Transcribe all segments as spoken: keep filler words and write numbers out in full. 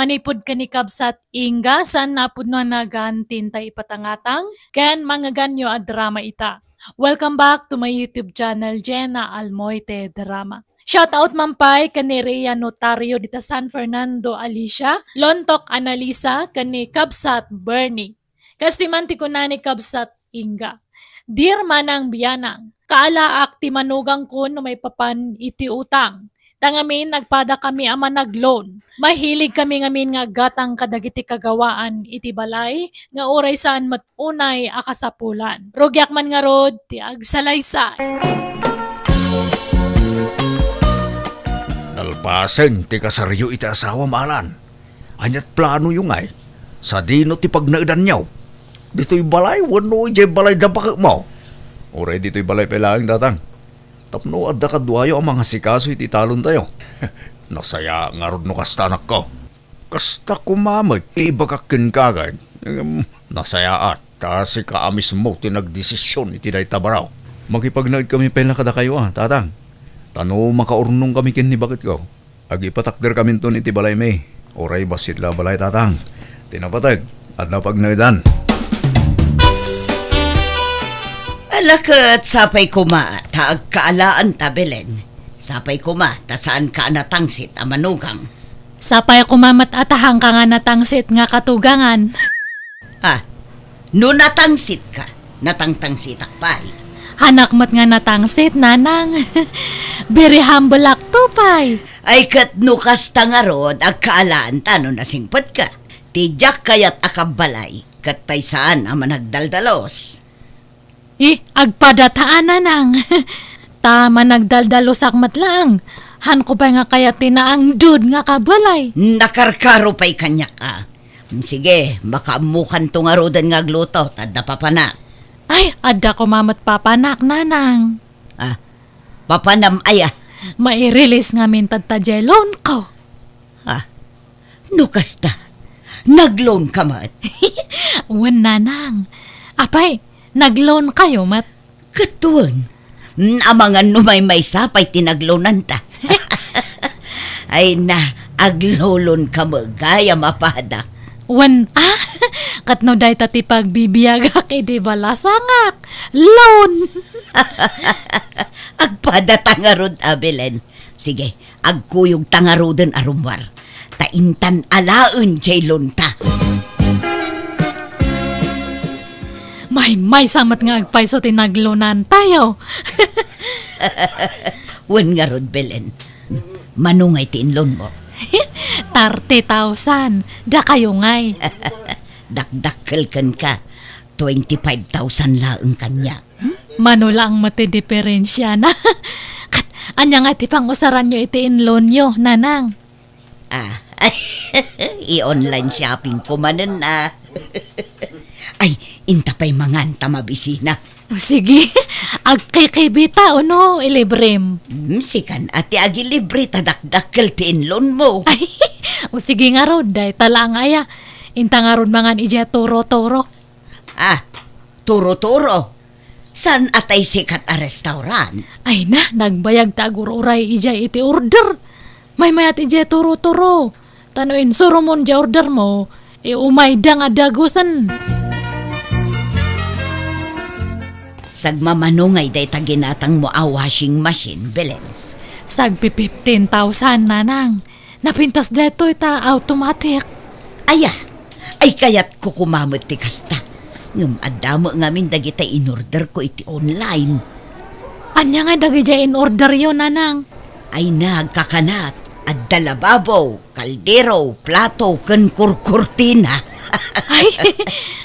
Manipud ken ni Kabsat Inga, saan nga pudno a nagan ti intay ipatangatang ken mangngeganyo a drama ita. Welcome back to my YouTube channel, Jenna Almoite Drama. Shout out man pay ken ni Rhea Notario dita San Fernando, Alicia, Lontok Analisa, ken ni Kabsat Bernie. Kastoy man ti kuna ni Kabsat Inga, "Dear Manang Bianang, kaalaak ti manugangko no maipapan iti utang. Ta ngamin, nagpadakami a managloan. Mahilig kami ngamin nga aggatang kadagiti kagawaan iti balay nga uray saan met unay a kasapulan. Rugiak man ngarud ti agsalaysay." Nalpasen ti kasaryo iti asawam, Alan. Ania't planoyo ngay? Sadino ti pagnaedanyo? Ditoy balay wenno idiay balay da baketmo? Uray ditoy balay pay laeng, Tatang. Tapno adda kaduayo a mangasikaso iti talontayo. Nasayaat ngarud no kasta, anakko. Kasta koma met ti ibagak kenka, agay. Em, nasayaat, ta sika a mismo ti nagdesision iti dayta baro. Makipagnaedkami pay la kadakayo, a, Tatang. Ta no makaurnongkami ken ni baketko, agipatakderkaminton iti balaymi. Uray bassit la a balay, Tatang. Ti napateg, adda pagnaedan. Ala ket, sapay koma ta agkaalaanta, Belen. Sapay koma ta saanka a natangsit a manugang. Sapay koma met a saanka nga natangsit nga katugangan. Ah, no natangsitka, natangtangsitak pay. Saanak met nga natangsit, Nanang. Very humble-akto pay. Ay, ket no kasta ngarud, agkaalaanta no nasingpetka. Ti diak kayat a kabbalay, ket pay saan a managdaldalos. Eh, agpadata, Nanang. Ta managdaldalusak met laeng. Saanko pay nga kayat ti naangdud nga kabbalay. Nakarkaro pay kaniak, a. Sige, makaammokanto ngaruden nga agluto, ta adda papanak. Ay, adda koma met papanak, Nanang. Ah, papanam aya? Mairilis ngamin tatta diay loanko. Ah, no kasta, nagloanka met? Wen, Nanang. Apay, nagloankayo met? Ket wen, mm, amangan no maymaysa pay ti nagloananta. Ay na, agloloanka met gayam a padak. Wen, a? Ket no dayta ti pagbibiagak idi balasangak, loan. Agpadata ngarud a, Belen. Sige, agkuyogta ngaruden a rummuar. Ta intan alaen diay loanta. Maymaysa met nga agpayso ti nagloanantayo. Wen ngarud, Belen. Mano ngay ti inloanmo? Thirty thousand. Dakayo ngay. Dakdakkel kenka. Twenty-five thousand laeng kaniak. Hmm? Mano laeng met ti diperensiana? Ket ania ngay ti pangusaranyo iti inloanyo, Nanang? Ah, i-online shopping ko manen, a. Ay, inta pay mangan ta mabisina. O sige, agkikibita, uno, ilibrem. Hmm, sikan a ti agilibre ta dakdakkel ti inloanmo. Ay, o sige ngarud, dayta laeng aya. Inta ngarud mangan idiay Turo-Turo. Ah, Turo-Turo. Saan a tay sikat a restaurant? Ay na, nagbayag ta agur-uray idiay iti order. Maymayat idiay Turo-Turo. Ta no insuromon diay ordermo, e, umayda nga dagusen. Sagmamano ngay dayta ginatangmo a washing machine, Belen? Sagpi fifteen thousand, Nanang. Napintas daytoy ta automatic. Aya, ay kayatko koma met ti kasta. Ngem adda met ngamin dagiti in-orderko iti online. Ania ngay dagidiay in-orderyo, Nanang? Ay na, agkakanat. Adda lababo, kaldero, plato, ken kurkurtina. Ay,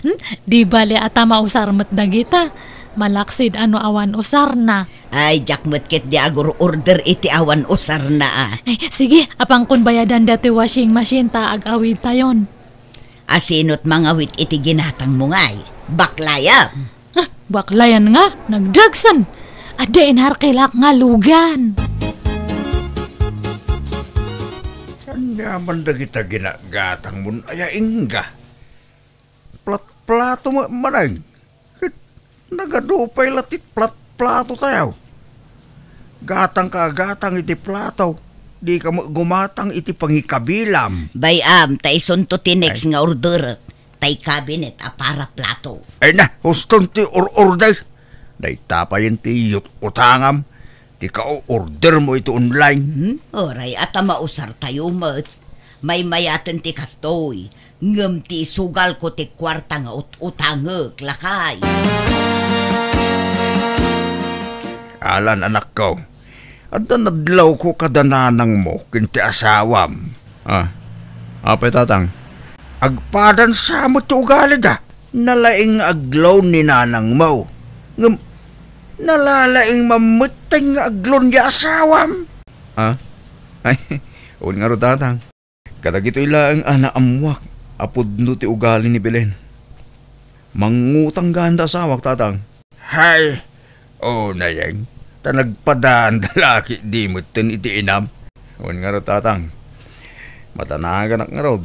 hmm, di bale a ta mausar met dagita. Malaksid a no awan usarna. Ay, diak met ketdi agur-order iti awan usarna, a. Ay, sige, apankon bayadan daytoy washing machine ta ag-awidtayon. A, sino't mangawit iti ginatangmo ngay? Baklayan. Ah, baklayan nga, nagdagsen. Adda inarkilak nga lugan. Ania man dagita ginagatangmon aya, Inga? Plat-, plato met manen. Ket nagadu pay la ti plat-, platotayo. Gatangka a gatang iti plato. Dika met gumatang iti pangikabilam. Bay-am, ta isunto ti next Ay. nga orderek, tay cabinet a para plato. Ay na, huston ti or-order. Dayta payen ti yut-, utangam, ti ka-order mo iti online. Hmm? Oray, ata mausartayo met. Maymayaten ti kastoy. Ngem ti isugalko ti kuarta nga ut-utangek, lakay. Alan, anakko, adda nadlawko kada nanangmo ken ti asawam. Ah, apay, tatang? Agpadan sa met ti ugalida. Nalaing nga aglaw ni nanangmo. Ngem, nalalaing mammetten nga aglaw ni asawam. Ah? Ay, wen ngarud, tatang. Kadagitoy laeng a naammuak a pudno ti ugali ni Belen. Mangngutang gayam da asawak, tatang. Hay, unayen, ta nagpadaan da la ketdi metten iti inam. Wen ngarud, tatang, matanaganak ngarud.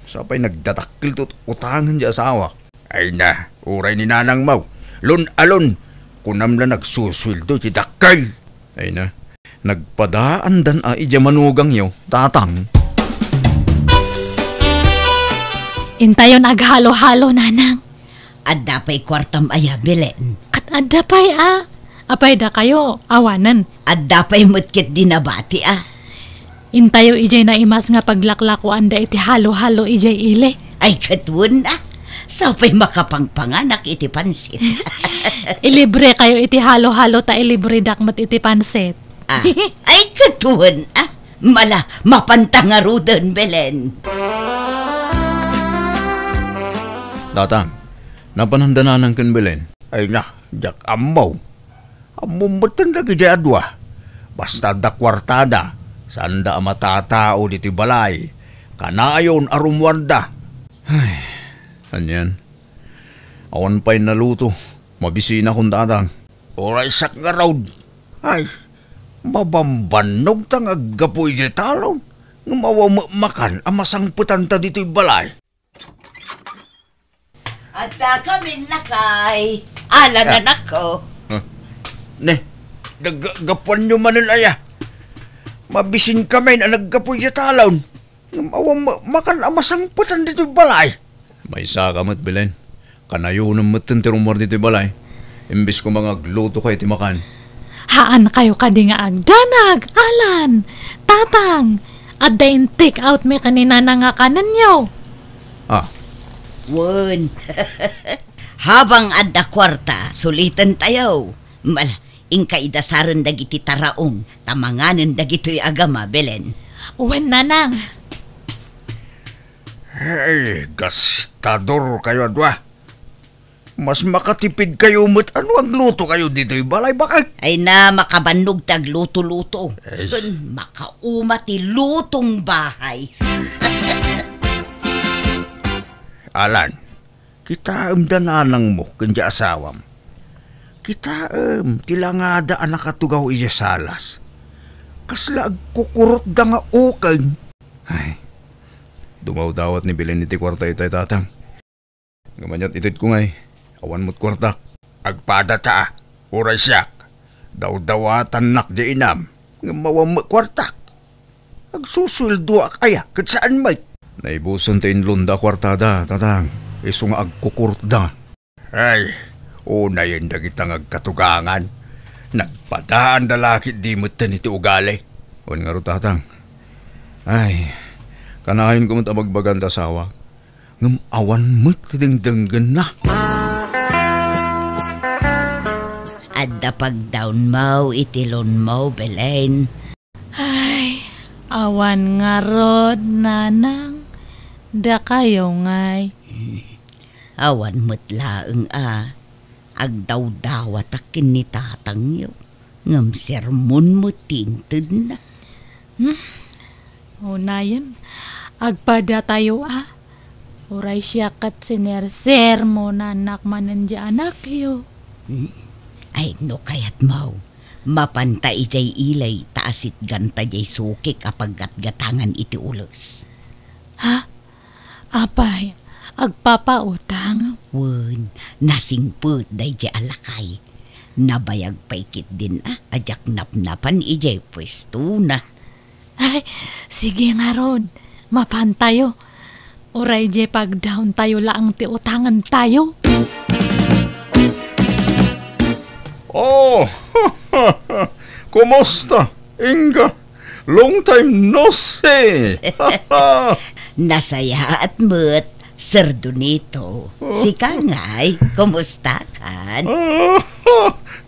Sapay nagdadakkel ti utangen ti asawak. Ay na, uray ni nanangmo. Lun-alun, kunam la nagsusueldo ti dakkel. Ay na, nagpadaandan a idiay manugangyo, tatang. Intayon aghalo-halo, nanang. Adda pay kuartam aya, Belen? Ket adda pay a. Apay dakayo, awanen. Adda pay met ketdi nabati a. Intayo idiay naimas nga paglaklakuanda iti halo-halo idiay ili. Ay, ket wen a. Sapay makapangpanganak iti pansit. Ilibre kayo iti halo-halo ta ilibredak met iti pansit. Ah, ay, ket wen a. Mala, mapanta ngaruden, Belen. Tatang, napananda nanang ken Belen? Ay na, diak ammo. Ammom metten dagiti adua. Basta adda kuartada, saanda a matatao ditoy balay. Kanayon a rummuarda. Ay, anian? Awan pay naluto. Mabisinakon, tatang. Uray siak ngarud. Ay, mabambannogta nga aggapu idiay talon. Ngem awan met makan a masangpetanta ditoy balay. Adda kamin, lakay. Ala, Ah. nanakko. Ah. Ne, naggapuanyo manen aya. Mabisin kamin a naggapu idiay talon. Ngem awan ma-, makan a masangpetan ditoy balay. Maysa ka met, Belen. Kanayonem metten ti rummuar ditoy balay. Imbes koma nga agluto kayo ti makan. Haan kayo kadi nga agdanag, Alan, Tatang. Adda in-take out mi ken ni Nana nga kanenyo. Ah. Wen. Habang adda kuarta, suliten tayo. Mal-, inka idasaren dagiti taraong, ta manganen dagitoy agama, Belen. Wen, Nanang. Hey, gastador kayo adua. Mas makatipid kayo met ano agluto kayo ditoy balay, bakit? Ay na, makabannog ti agluto-luto. Ay. Ken makauma ti lutong bahay. Alan, kitaem da nanangmo ken di asawam. Kitaem ti langada a nakatugaw idiay salas. Kasla agkukurotda nga ukeng. Ay, dumawdawat ni Belen iti kuarta itay, Tatang. Ngem aniat itedko ngay, awan met kuartak. Agpadata a, uray siak. Dawdawatannak di inam, ngem awan met kuartak. Agsusueldoak aya, ket saan met. Naibusen ti inlonda a kuartada, Tatang, isu nga agkukurotda. Ay, unayen dagita nga agkatugangan. Nagpadaanda la ketdi metten iti ugali. Wen ngarud, Tatang. Ay, kanayonko met a bagbagan ti asawak. Ngem awan met ti dengdenggenna. Adda pagdawnmo iti lunmo, Belen. Ay, awan ngarud, Nanang. Dakayo ngay. Awan met laeng a agdawdawatak ken ni tatangyo, ngem sermon met ti intedna. Hmm? Unayen, agpadatayo a. Uray siak ket sinersermonannak manen di anakyo. Hmm? Ay, no kayatmo, mapanta idiay ili ta asitganta diay sukik a paggatgatangan iti ules. Ha? Apay, agpapautang? Wen, nasingpet daydiay a lakay. Nabayag pay ketdin a, a diak napnapan idiay puestona. Ay, sige ngarud, mapantayo. Uray diay pagdaontayo laeng ti utangantayo. Oh, kumusta, Inga? Long time no see. Nasayaat met, Sir Donito. Oh. Sika ngay, kumusta kan? Ah,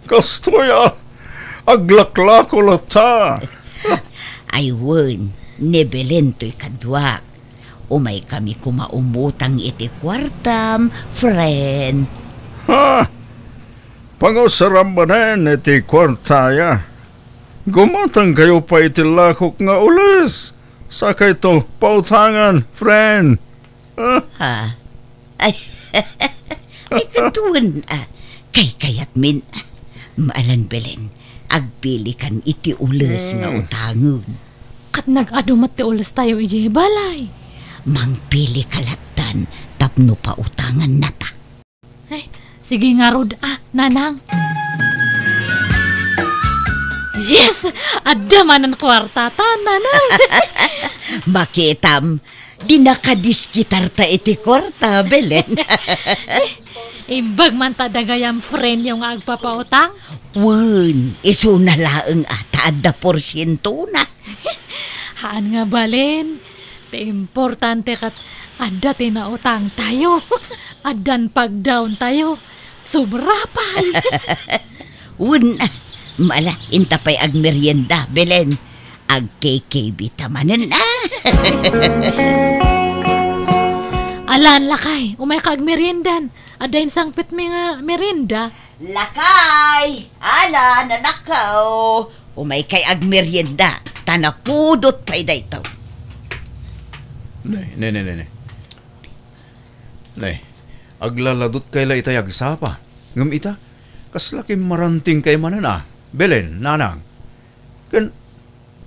kastoy a, aglaklako latta. Ay wen, ni Belen toy kaduak. Umaykami koma umutang iti kuartam, friend. Ha? Pangusaram manen iti kuartaya. Gumatangkayo pay iti lakok nga ules. Sakayto pautangan, friend. Ah. Ha? Ay, ay, katuen, ah, kaykayatmin. Maalan, Belen, agpilikan iti ules nga Mm. utangen. Ket nag-adu met ti ulestayo idiay balay. Mangpilika lattan tapno pautangannata. Ay, sige ngarud, ah, nanang. Yes! Adda manen kuartata, nanang. Makitam, dinaka diskitarta iti kuarta, Belen. Imbag man ta dagayam friendyo nga agpapautang? Wen, isuna laeng a ta adda porsientona. Haan nga balin, ti importante ket adda ti nautangtayo. Addan pagdaontayo. Sobra pay. Wen, mala, inta pay agmerienda, Belen. Agkikibita manen, ah. Alan, lakay, umayka agmeriendan. Adda insangpetmi nga merienda. Lakay! Alan, anakko! Umaykay agmerienda, ta napudot pay daytoy. Nay, nay, nay, nay, nay. Nay, aglaladutkay la itay agsapa. Ngem ita, kasla kimmarantingkay manen a. Belen, nanang. Ken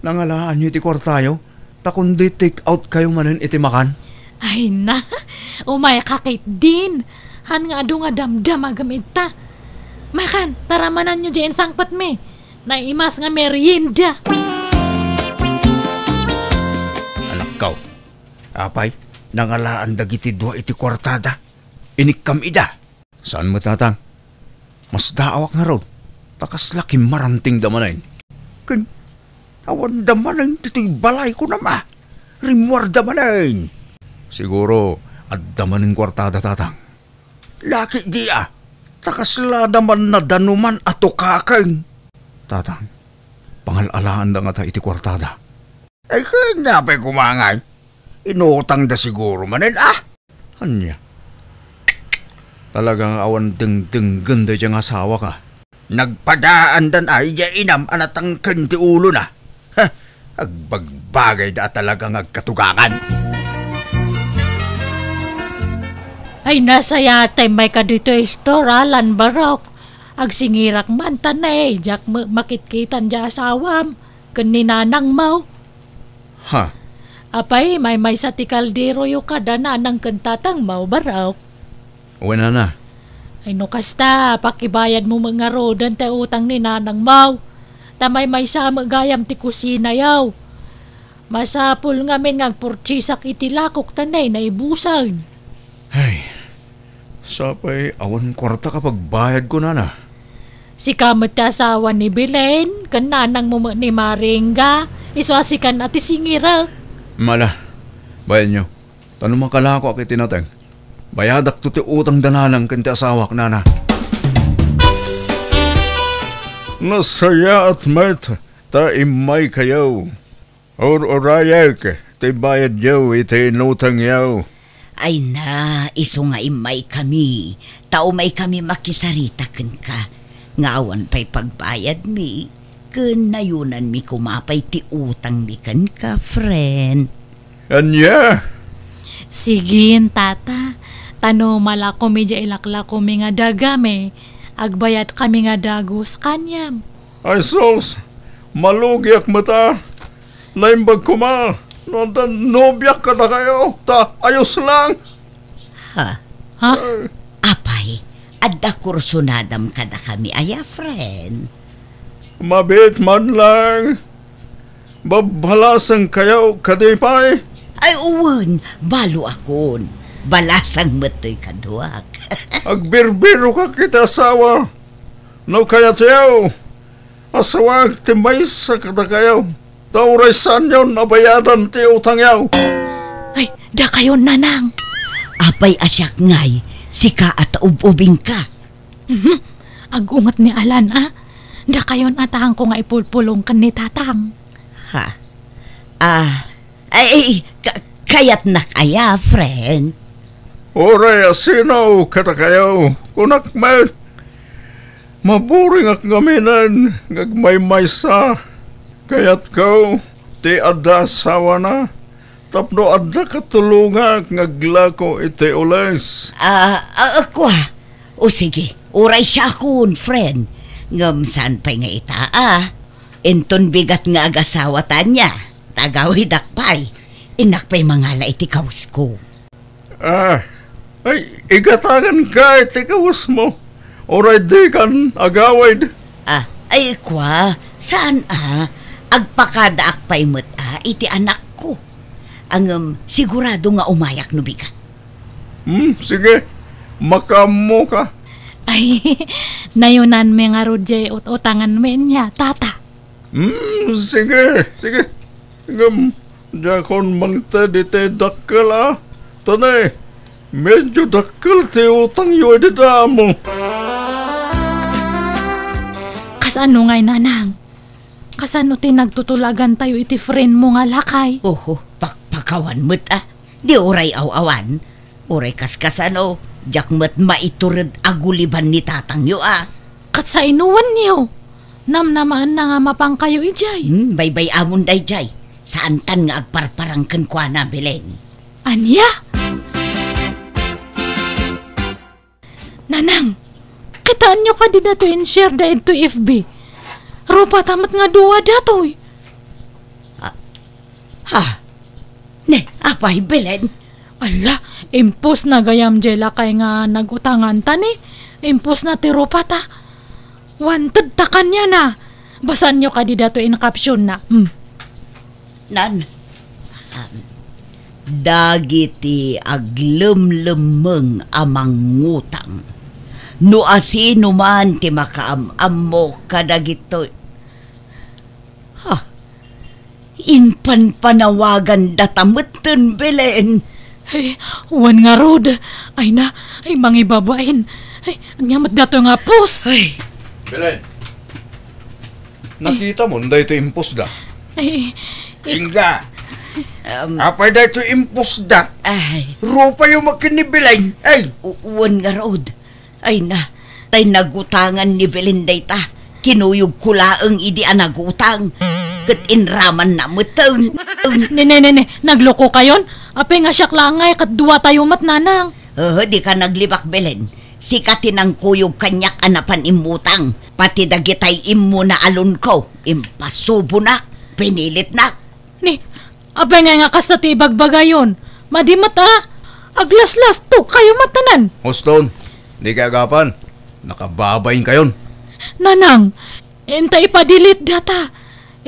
nangalaanyo iti kuartayo, ta kundi take out kayo manen iti makan. Ay na, umayka ketdin. Haan nga adu nga damdamagem ita. Makan, taramananyo diay insangpetmi. Naimas nga merienda. Anakko, apay, nangalaan dagiti dua iti kuartada? Inikkam ida. Saan met, Tatang? Masdaawak ngarud, ta kasla kimmarantingda manen. Ken, awanda manen ditoy balay, kunam a. Rimmuarda manen. Siguro, adda manen kuartada, Tatang. Laki di a, ta kaslada man nadanuman a tukaken. Tatang, pangal-alaanda ngata iti kuartada. Ay, ken apay koma ngay? Inutangda siguro manen, ah? Ania? Talaga nga awan dengdenggen daydiay nga asawak a. Nagpadaandan a idiay inam a natangken ti ulona. Ha? Agbagbagayda a talaga nga agkatugakan. Ay, nasayatay may kaditoy istor, Alan, barok. Agsingirak man ta ne, diak me-, makitkitan diay asawam ken ni nanangmo. Ha? Apay, maymaysa ti kalderoyo kada nanang ken tatangmo, barok. Wen, nana. Ay, no kasta, pakibayadmo met ngaruden ti utang ni nanangmo. Ta maymaysa met gayam ti kusinayo. Masapul ngamin nga agpurtiesak iti lakok ta nay naibusan. Ay, sapay awan kuarta ka pagbayadko, nana. Sika met ti asawa ni Belen, ken nanangmo met ni Maringga, isu a sikan a ti singirek. Mala, bayanyo. Ta no makalakoak iti nateng, bayadakto ti utang da nanang ken ti asawak, nana. Nasayaat met ta immaykayo. Ur-urayek ti bayadyo iti inutangyo. Ay na, isu nga immaykami, ta umaykami makisarita kenka, nga awan pay pagbayadmi, ken nayunanmi koma pay ti utangmi kenka, friend. Ania? Sigin, tata, ta no malakomi diay ilaklakomi nga dagami, agbayadkami nga dagus kaniam. Ay sus, malugiak met a. Naimbag koma no adda nobiak kadakayo, ta ayos lang. Ha? Ha? Ay. Apay, adda kursunadam kadakami aya, friend? Mabiit man lang. Babbalasangkayo kadi pay? Ay, wen, baloakon. Balasang met toy kaduak. Agbirbirokak iti asawa. No kayatyo, asawaek ti maysa kadakayo. Ta uray saanyon a bayadan ti utangyo. Ay, dakayon, Nanang. Apay a siak ngay, sika a taub-ubingka. Mhm. Agunget ni Alan, a. Dakayon a taangko nga ipulpulong ken ni Tatang. Ha? Ah, ay, ka-, kayatnak aya, friend? Uray a sino kadakayo, kunak met. Maburingak ngaminen nga agmaymaysa. Kayatko ti adda asawana tapno adda katulongak nga aglako iti ules. Ah, ah, kua. O sige, uray siakon, friend. Ngem saan pay nga ita, a. Inton bigat nga agasawa ta ania, ta agawidak pay. Innak pay mangala iti kawusko. Ah, ay, igatanganka iti kawesmo. Uray dikan agawid. Ah, ay, kua, saan a? Agpakadaak pay met a iti anakko. Ngem sigurado nga umayak no bigat. Hmm, sige. Makaammoka. Ay, nayunanmi ngarud diay ut-utanganmi ania, Tata. Hmm, sige, sige. Ngem, diakon mangted iti dakkel, a. Ta ne, medyo dakkel ti utangyo idi damo. Kasano ngay, Nanang? Kasano ti nagtutulagantayo iti friend mo nga lakay? Oho, pakpakawan met, a. Di uray aw-awan. Uray kaskasano, diak met maitured a guliban ni tatangyo, a. Ket sainoenyo? Namnamaenna nga mapankayo idiay. Hmm, baybay-amon daydiay. Saantan nga agparparang kenkuana, Belen. Ania? Nanang, kitaenyo kadi datoy in-share da idtoy F B? Rupata met nga dua datoy. Ah, ha? Ne, apay, Belen? Ala, impostna gayam diay lakay nga nag-utanganta ni. Impostna ti rupata. Wanted ta kaniana. Basaanyo kadi datoy in captionna. Hmm. Nan, um, dagiti aglemlemmeng a mangutang. No asinoman ti makaam-ammo kadagitoy. Ha? Impanpanawagandata metten, Belen. Ay, wen ngarud. Ay na, ay, mangibabain. Ay, ania met datoy nga post? Ay. Belen, nakitam daytoy impostda? Ay, ik- Inga. Um, apay daytoy impostda? Ay. Rupayo met ken ni Belen. Ay. U-, wen ngarud. Ay na, tay nagutangan ni Belen dayta. Kinuyogko laeng idi a nagutang. Ket inramanna metten. Ne, ne, ne, ne, naglokokayon? Apay nga siak laeng ngay ket duatayo met, Nanang? Haa, dika naglibak, Belen. Sika ti nangkuyog kaniak a napan immutang. Pati dagitay immuna a loan-ko, impasubonak, pinilitnak. Ni, apay ngay nga kasta ti ibagbagayon? Madi met a, aglaslastogkayo met tanan. Huston, dikay agapan. Nakababainkayon. Nanang, inta ipa-delete data.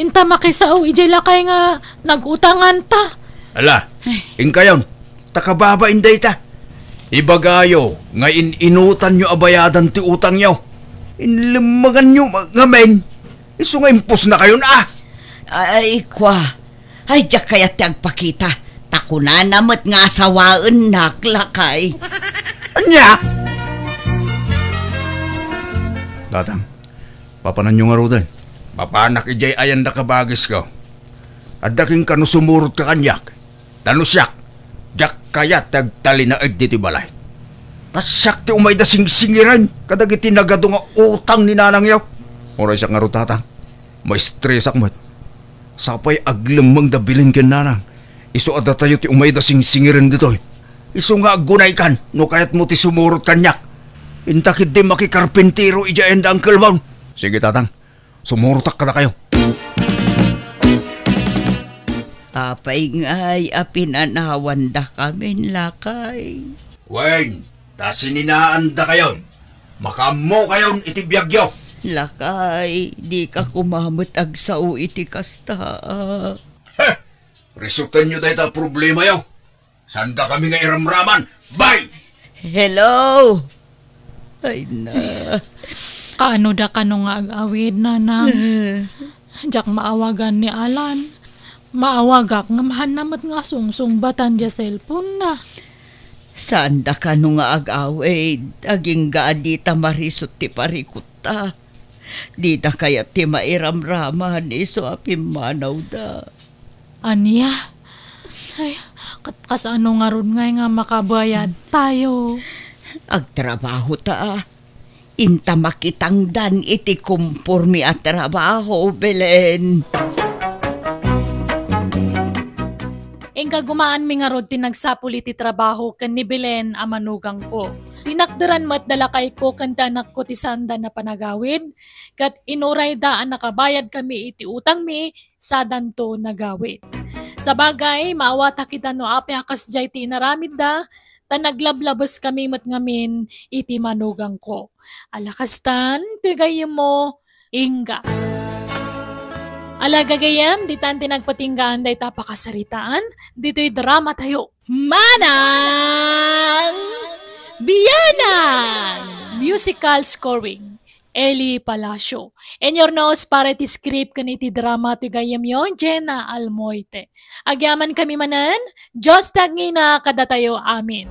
Inta makisao idiay lakay nga nag-utanganta. Ala, inkayon, ta kababain dayta. Ibagayo nga in-inutanyo a bayadan ti utangyo. Inlemmaganyo ma-, ngamin. Isu nga impostnakayon, a. Ay, kua. Ay, diak kayat ti agpakita. Ta kunana met nga asawaennak, lakay. Ania? Tatang, papananyo ngaruden? Mapanak idiay ayan da kabagisko. Adda kenka no sumurotka kaniak. Ta no siak, diak kayat ti agtalinaed ditoy balay. Ta siak ti umayda singsingiren kadagiti nagadu nga utang ni nanangyo. Uray siak ngarud, tatang, maistresak met. Sapay aglemmeng da Belen ken nanang. Isu a datayo ti umayda singsingiren ditoy. Isu nga aggunaykan no kayatmo ti sumurot kaniak. Inta ketdi makikarpintero idiay ayan da Uncle Mon. Sige, tatang. Sumurotak kadakayo. Apay ngay a pinanawandakamin, lakay? Wen, ta sininaandakayon. Makaammokayon iti biagyo. Lakay, dika koma met agsao iti kasta. Heh! Resutenyo dayta problemayo. Saan dakami nga iramraman? Bye! Hello! Ay na. Kaano da kano nga ag-awid, nanang? Diak maawagan ni Alan. Maawagak ngem haanna met nga sungsungbatan diay cellphone na. Saan dakano nga ag-awid? Agingga a dita marisut ti parikutta. Dida kayat ti mairamraman isu a pimmanawda. Ania? Ay, kat-, kasano ngarud ngay nga makabayad tayo? Agtrabaho ta. Inta makitangdan iti komporme a trabaho, Belen. Inka gumaanmi ngarud ti nagsapul iti trabaho ken ni Belen a manugangko. Tinakderan met da lakayko ken ti anakko ti saanda a panagawid, ket inurayda a nakabayadkami iti utangmi sadanto nagawid. Sabagay, maawatak ita no apay a kasdiay ti inaramidda, ta naglablabeskami met ngamin iti manugangko. Ala kastan, toy gayyemmo, ingga. Ala gagayyem, ditan ti nagpatinggaan dayta pakasaritaan, ditoy drama tayo. Manang Bianang! Musical scoring, Eli Palacio. Inurnos para iti script ken iti drama ti gayyemyo, Jenna Almoite. Agyamankami manen, Dios ti agngina kadatayo. Amen.